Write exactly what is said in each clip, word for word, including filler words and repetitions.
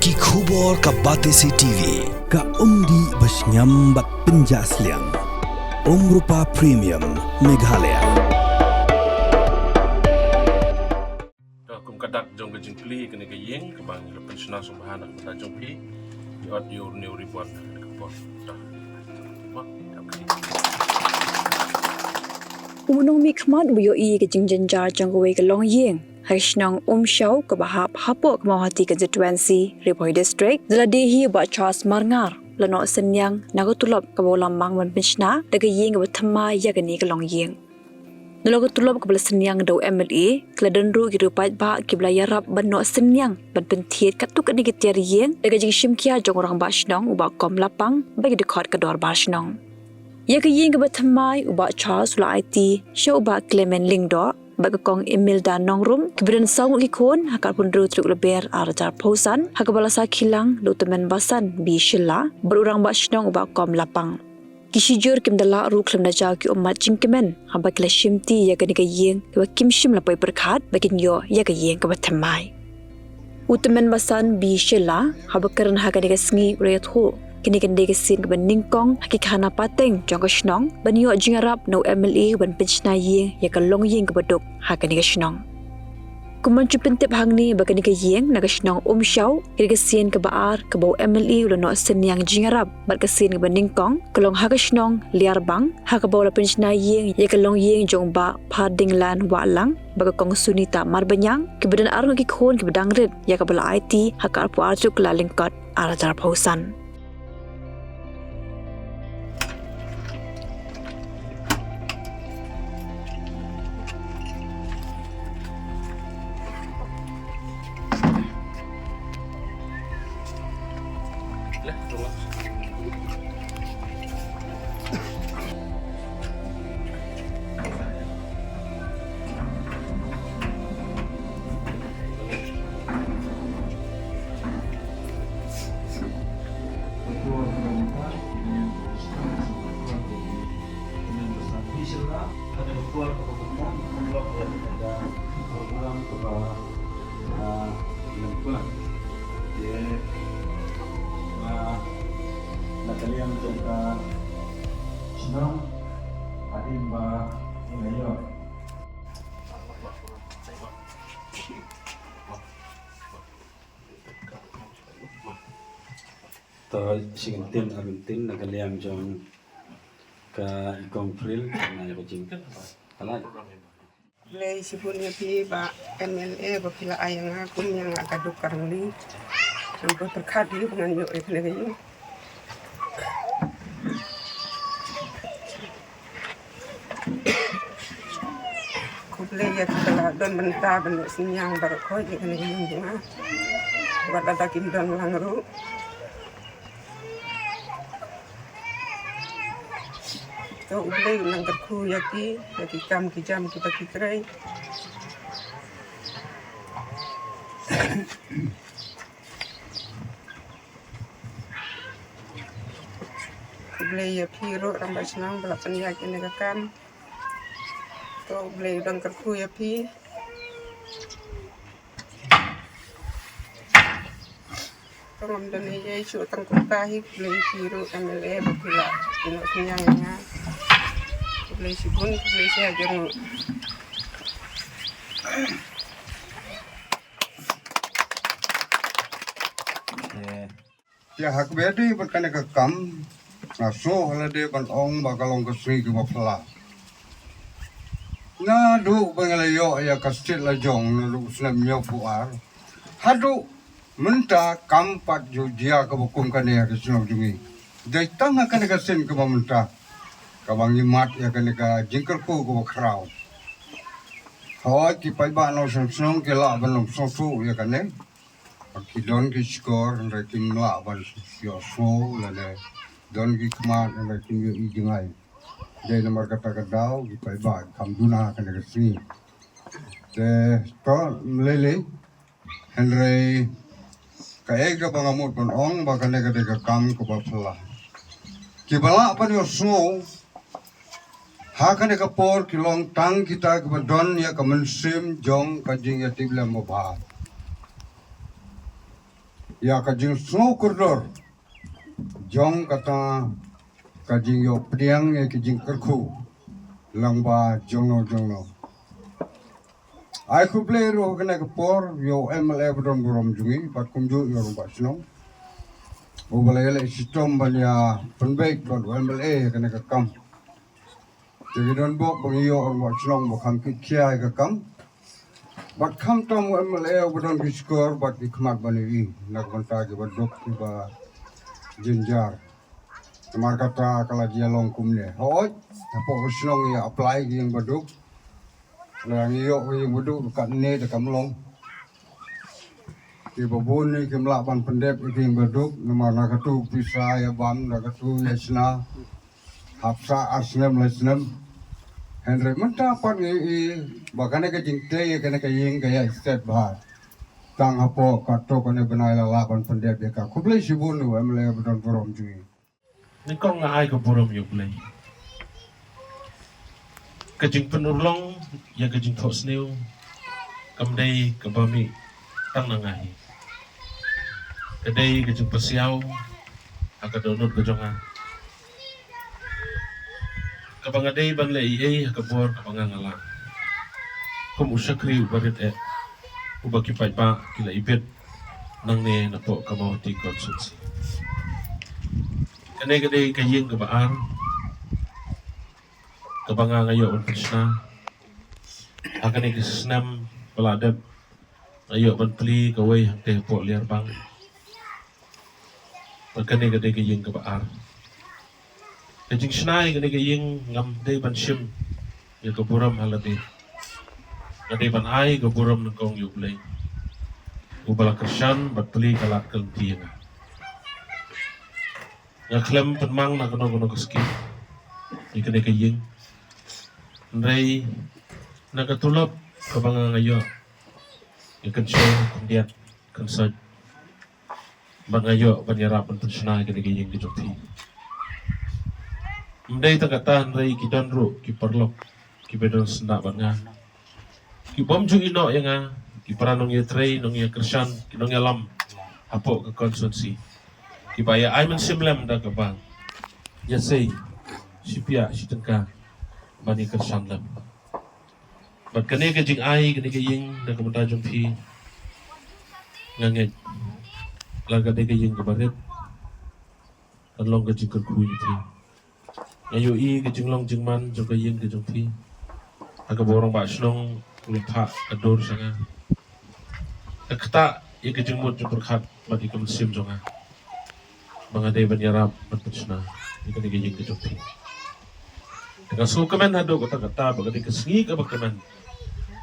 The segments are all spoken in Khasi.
Ki khubor ka Batesi T V, ka umdih ba shngiam bad pynjah sliang. Umrupa Premium, Meghalaya. Kum ka dak jong ka jingplie kane ka ïing kaba ngi la pynshna sngewbha na ka bynta jong phi. Ïoh ïa u renew report na ka por. U nongmihkhmat u ïohi ka jingjynjar jong kawei ka longïing ha ka shnong Umshaw kaba hap hapoh ka Mawhati Constituency, Ri Bhoi District, da lade hi u Bah Charles Marngar, u la noh synñiang na ka tulop kaba u la mang ban pynshna da ka ïing kaba thymmai ïa kane ka longïing. Nalor ka tulop kaba la synñiang da u M L A, ka la don ruh ki riew paidbah kiba la ïarap ban noh synñiang ban pynthied katto katne ki tiar ïing da ka jingshimkhia jong u Rangbah Shnong u Bah Kom Lapang bad ki dkhot ka Dorbar Shnong. Ïa ka ïing kaba thymmai u Bah Charles u la aiti sha u Bah Clement Lyngdoh bad ka Kong Imelda Nongrum, kiba don saw ngut ki khun, ha ka arphew hynriew tarik u Lber arhajar arphew san, ha kaba la sakhi lang da u Tymmen Basan B Shylla bad u Rangbah Shnong u Bah Kom Lapang. Ki shijur kim da lah ruh khlem da jaw ki ummat jingkmen haba ki la shimti ïa kane ka ïing kaba kim shym la poi pyrkhat ba kin ïoh ïa ka ïing kaba thymmai. U Tymmen Basan B Shylla, haba kren ha kane ka sngi, u la ïathuh kane kan dei ka sien kaba nyngkong ha ki khana pateng jong ka shnong ban ïoh jingïarap na u M L A ban pynshna ïing ïa ka longïing kaba duk ha kane ka shnong. Kumban ju pyntip hangne ba kane ka ïing na ka shnong Umshaw ka dei ka sien kaba ar kaba u M L A u la noh synñiang jingïarap, bad ka sien kaba nyngkong ka long ha ka shnong Liarbang, ha kaba u la pynshna ïing ïa ka longïing jong u Bah Phadinglan Wahlang bad ka Kong Sunita Marbaniang, kiba don ar ngut ki khun kiba dang rit, ïa kaba la aiti ha ka arphew ar tarik u Kyllalyngkot arhajar arphew san. Na ka liang jong ka shnong, hadien ba ngi la ïoh. To, shi kyntien ar kyntien na ka liang jong ka i Kong April, na ka jing. Khublei shibun ïa phi Bah M L A ba phi la ai ïa nga kum ïa nga ka duk ka rangli. Ngam pyrkhat ïa u ba ngan ïoh ïa kane ka ïing. Khublei ïa ki ba la don bynta ban ïoh synñiang baroh khoit ïa kane ka ïing jong nga. Wat lada kim don lang ruh. To U Blei un nang kyrkhu ïa ki, ïa ki kam ki jam kiba ki trei. U Blei ïa phi ruh rangbah shnong ba la pynïaid ïa kane ka kam. To U Blei u dang kyrkhu ïa phi. To ngam don ei ei shuh tang kumta hi, khublei ïa phi ruh M L A ba phi la ïehnoh synñiang ïa nga. Khublei shibun, khublei shihajar nguh. Te ha kaba ïadei bad kane ka kam, nga sngewsih lade ban ong ba ka long ka sngi kaba phylla. Naduh ba ngi la ïoh ïa ka state la jong naduh u snem hynñiewphew ar haduh mynta kam pat ju jia kaba kum kane ha ka shnong jong ngi. Dei tang ha kane ka sien kaba mynta kaba ngi mad ïa kane ka jingkyrkhu kaba khraw. Hooid, ki paidbah nongshong shnong ki lah ban ym sngewthuh ïa kane. Ki don ki shkor hynrei kim lah ban ïohsngew lane don ki khmat hynrei kim ïohi jngai. Dei namar kata ka daw ki paidbah kham duna kane ka sngi. Te to mlei lei hynrei kaei kaba nga mut ban ong ba kane ka dei ka kam kaba phylla. Kiba lah ban ïohsngew ha kane ka por ki long tang kita kiba don ïa ka mynsiem jong ka jingïatiplem babha. ïa ka jingsngew kordor jong kata ka jingïoh pdiang ïa ki jingkyrkhu lyngba jongno jongno. Ai khublei ruh ha kane ka por ïa u M L A ba don burom jong ngi bad kumjuh ïa u rangbah shnong uba la ïaleh shitom ban ïa pynbeit bad u M L A ha kane ka kam. Te ngi don bok ba ngi ïoh u rangbah shnong ba kham kit khia ïa ka kam bad khamtam u M L A uba don ki shkor bad ki khmat ban ïohi na ka bynta kiba duk kiba jynjar. Namar kata ka la jia long kumne. Hooid, hapoh ka shnong ïa apply ki ïing baduk. La ngi ïoh ka ïing baduk katne da kam long. Kiba bun ne kim lah ban pyndep ïa ki ïing baduk namar na katu pisa ïa bam, na katu ïa shna. Hapsa ar snem lai snem. Hynrei mynta pat ngi i ba kane ka jingtei ïa kane ka ïing ka ïa stet bha. Tang hapoh kato kane bnai la lah ban pyndep ïa ka. Khublei shibun u M L A ba don burom jong ngi. Nyngkong nga ai ka burom ïa U Blei. Ka jingpynurlong ïa ka jingthohsniew kam dei kaba mih tang na nga hi. Ka dei ka jingpasiaw ha ka dohnud ka jong nga kaba nga dei ban leh ei ei ha ka bor kaba nga nga lah. Kum u shakri uba rit eh uba ki paidbah ki la ibit nangne napoh ka Mawhati constituency. Kane ka dei ka ïing kaba ar kaba nga nga ïoh ban pynshna. Ha kane ka snem ba la dep nga ïoh ban plie kawei hangtei hapoh Liarbang. Bad kane ka dei ka ïing kaba ar. Ka jingshna ïa kane ka ïing ngam dei ban shim ïa ka burom ha lade. Nga dei ban ai ka burom nyngkong ïa U Blei uba la kyrshan bad plie ka lad ka lynti ïa nga. Nga khlem pynmang na kano kano ka skim ïa kane ka ïing. Hynrei na ka tulop kaba nga nga ïoh, nga kynshong, khyndiat, kynsoit bad nga ïoh ban ïarap ban pynshna ïa kane ka ïing ka jong phi. Ym dei tang kata hynrei ki don ruh ki paralok kiba don syndah bad nga, ki bym ju ïehnoh ïa nga, ki para nongïatrei, nongïakyrshan, ki nongïalam hapoh ka constituency, kiba ïa ai mynsiem lem da kaba ïa sei shi piah shi tyngka ban ïa kyrshan lem. Bad kane ka jingai kane ka ïing na ka bynta jong phi, nga ngeit la ka dei ka ïing kaba rit, kan long ka jingkyrkhu ïa phi. Nga ïohi ka jinglong jingman jong ka ïing ka jong phi ha kaba u rangbah shnong u la phah ka dur sha nga, ka ktah ïa ka jingmut jingpyrkhat bad ïa ka mynsiem jong nga ba nga dei ban ïarap ban pynshna ïa kane ka ïing ka jong phi. Te nga sngewkmen haduh katta katta ba ka dei ka sngi kaba kmen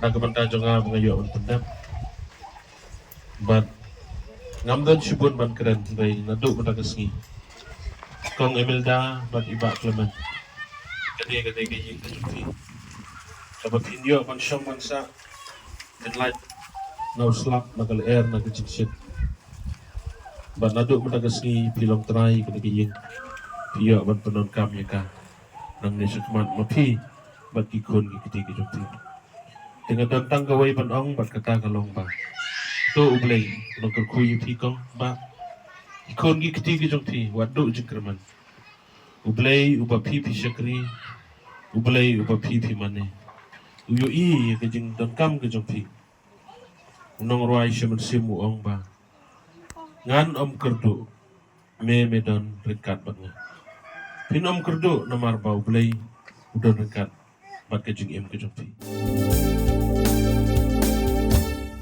na ka bynta jong nga ba nga ïoh ban pyndep. Bad ngam don shibun ban kren hynrei naduh mynta ka sngi, Kong Imelda bad i Bah Clement, kane ka dei ka ïing ka jong phi kaba phin ïoh ban shong ban sah, phin lait na u slap, na ka lyer, na ka jingshit. Bad naduh mynta ka sngi phi long trai kane ka ïing, phi ïoh ban pyndonkam ïa ka nangne shakhmat ma phi bad ki khun ki kti ki jong phi. Te nga don tang kawei ban ong bad kata ka long ba to U Blei un kyrkhu ïa phi kong, ba ki khun ki kti ki jong phi wat duh jingkyrmen. U Blei uba phi phi shakri, U Blei uba phi phi mane, u ïohi ïa ka jingdonkam ka jong phi. U nongrwai sha mynsiem u ong ba ngan ym kyrduh, me me don ryngkat bad nga. Phin ym kyrduh namar ba U Blei u don ryngkat bad ka jingim ka jong phi.